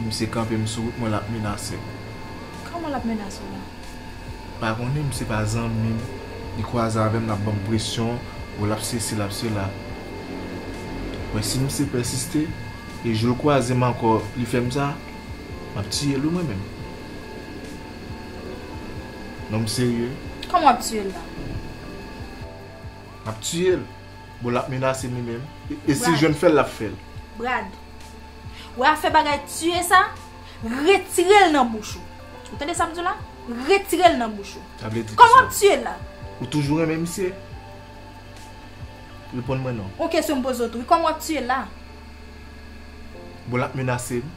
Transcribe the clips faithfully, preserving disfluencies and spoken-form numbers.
Misye kanpe m sou wout mwen, l ap menase m. Kòman l ap menase w la? Pa konnen, misye pa zanmi m. Li kwaze avè m, l ap ban m presyon. Bon, l ap sesi, l ap sela. Mwen, si misye pèsiste, e jou l kwaze m ankò, li fè m sa, m ap tiye l wi mwen menm. Nonm serye. Kòman w ap tiye l la? M ap tiye l. Bon, l ap menase m li menm. E, e si l jwenn fè l, l ap fè l. Brad, wè afè bagay tiye sa, retire l nan bouch ou. Ou tande sa m di w la? Retire l nan bouch ou. Sa vle di Kòman w kisa? Ap tiye l la? Ou toujou renmen misye? Reponn mwen non. On kesyon m poze w tou wi, kòman w ap tiye l la? Bon, l ap menase m.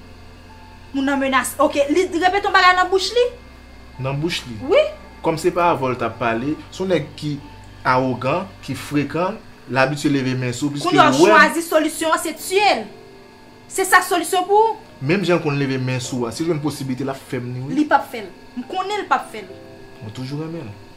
Moun nan menase. Ok, li repete yon bagay nan bouch li? Nan bouch li. Wi. Kòm se pa avè w l t ap pale, se yon nèg ki awogan, ki frekan, l abitye leve men sou, piske Kounye a l w wè m. Chwazi solisyon an, se tiye l. Se sa k solisyon pou ou? Menm jan l konn leve men sou a, si l jwenn posiblite, l ap fè m li wi. Li p ap fè l. M konnen l p ap fè l. Mwen toujou renmen l.